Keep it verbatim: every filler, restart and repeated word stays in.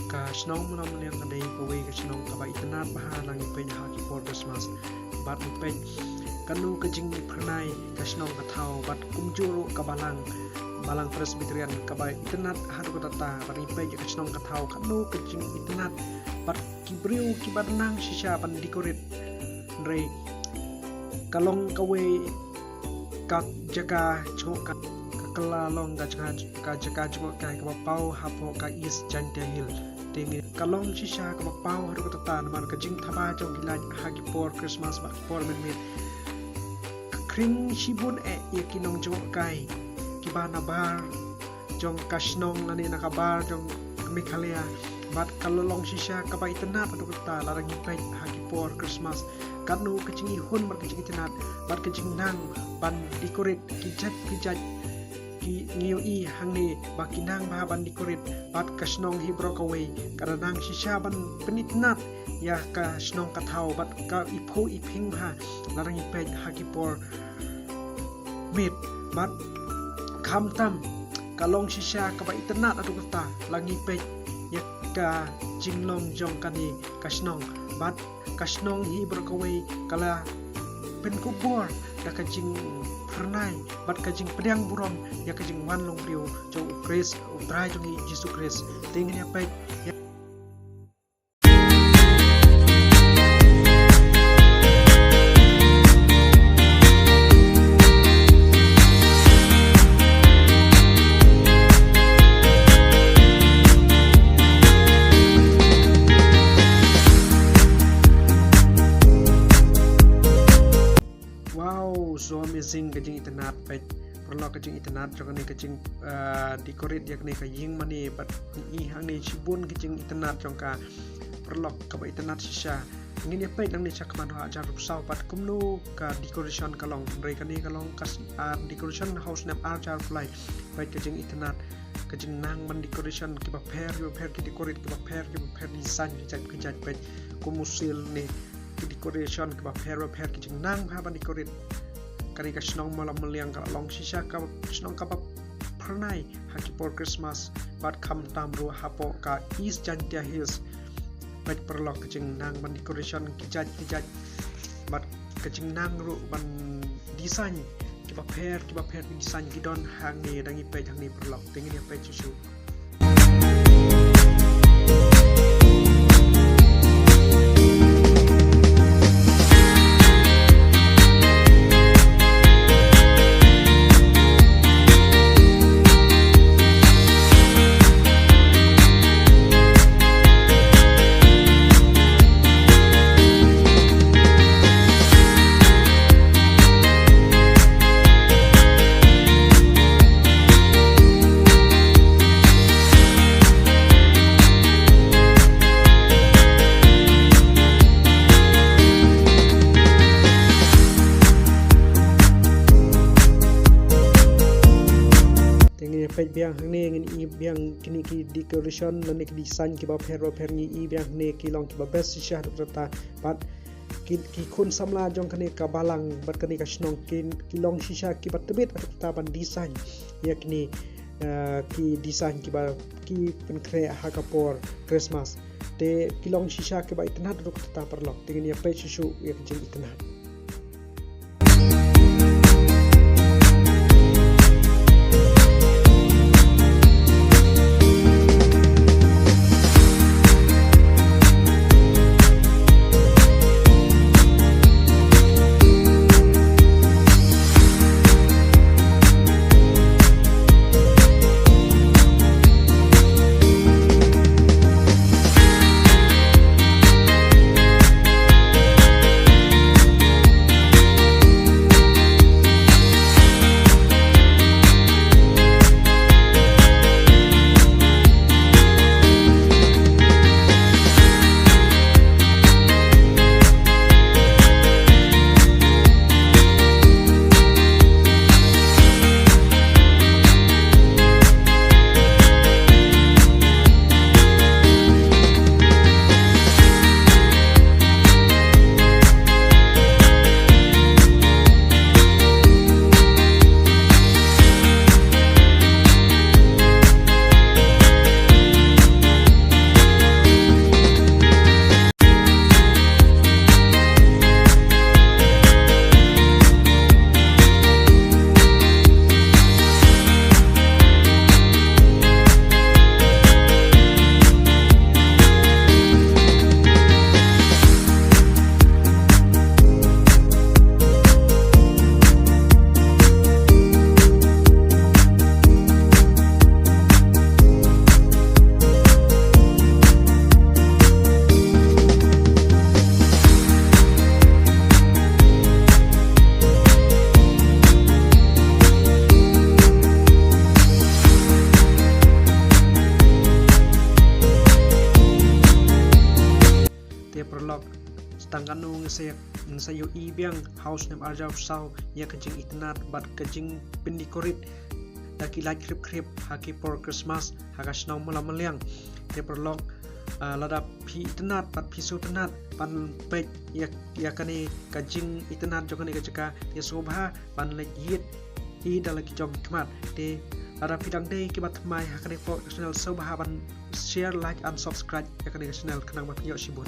Ka shnong Mawlamyniang ka dei kawei ka shnong kaba itynnad bha lada ngi peit ha ki por Christmas. Bad ngi peit kano ka jingphyrnai ka shnong ka thaw bad kumjuh ruh ka balang, balang Presbyterian kaba itynnad haduh katta katta. Bad ngi peit ka shnong ka thaw kano ka jingitynnad bad ki briew kiba nang shisha ban decorate. Hynrei ka long kawei ka jaka jngohkai, ka kylla long ka jaka, ka jaka jngohkai kaba paw hapoh ka East Jaintia Hills. Te ngi, ka long shisha kaba paw haduh katta namar ka jingthaba jong ki light ha ki por Christmas bad ki por mynmiet ka khring shibun eh ïa ki nongjngohkai kiba na bar jong ka shnong lane na ka bar jong ka Meghalaya. Bad ka la long shisha kaba itynnad haduh katta lada ngi peit ha ki por Christmas. Katno ka jingïohi bad ka jingitynnad bad ka jingnang ban decorate ki jait ki jait, ki ngi ïohi hangne ba ki nang bha ban decorate bad ka shnong hi baroh kawei ka la nang shisha ban pynitynnad ïa ka shnong ka thaw bad ka iphuh iphieng bha lada ngi peit ha ki por miet. Bad khamtam ka long shisha kaba itynnad haduh katta lada ngi peit ïa ka jinglong jong kane ka shnong. Bad ka shnong hi baroh kawei ka la pynkupbor da ka jingphyrnai bad ka jingpdiang burom ïa ka jingwan long briew jong U Khrist, U Trai jong ngi Jisu Khrist. Te ngin ïa peit ïa Wow, so amazing ka jingitynnad, peit paralok, ka jingitynnad jong kane ka jing, ah, decorate ïa kane ka ïing mane bad ngi i hangne shibun ka jingitynnad jong ka, paralok, kaba itynnad shisha. Ngin ïa peit nangne sha khmat ha arhajar arphew saw pat kumno ka decoration ka long. Hynrei kane ka long ka s-, ah, decoration ha u snem arhajar arphew lai. Peit ka jingitynnad, ka jingnang ban decoration kiba pher kiba pher, ki decorate kiba pher kiba pher, design ki jait ki jait, peit kum u sil ne ki decoration kiba pher ba pher, ki jingnang bha ban decorate. Kane ka shnong Mawlamyniang ka long shisha ka shnong kaba phyrnai ha ki por Christmas bad khamtam ruh hapoh ka East Jaintia Hills. Peit paralok, ka jingnang ban decoration ki jait ki jait bad ka jingnang ruh ban design kiba pher kiba pher, ki design ki don hangne, da ngi peit hangne paralok. Te ngin ïa peit shuh shuh. Te ngin ïa peit biang hangne, ngin i biang kine ki decoration lane ki design kiba pher ba pher, ngi i biang hangne ki long kiba best shisha haduh katta. Bad ki, ki khun samla jong kane ka balang bad kane ka shnong ki, ki long shisha kiba tbit haduh katta ban design ïa kine, eh, ki design kiba ki pynkhreh ha ka por Christmas. Te ki long shisha kiba itynnad haduh katta paralok. Te ngin ïa peit shuh shuh ïa ka jingitynnad. Lok, tang kano ngi sa ïohi biang ha u snem arhajar arphew saw ïa ka jingitynnad bad ka jingpyndiah kurit da ki light khrip khrip ha ki por Christmas ha ka shnong Mawlamyniang. Te paralok, lada phi itynnad bad phi sngewtynnad ban peit ïa kane ka jingitynnad jong kane ka jaka, te sngewbha ban leit ïit hi da la ki jong ki khmat. Te lada phi dang dei kiba thymmai ha kane ka channel, sngewbha ban share, like and subscribe ïa kane ka channel khnang ban ïoh shibun.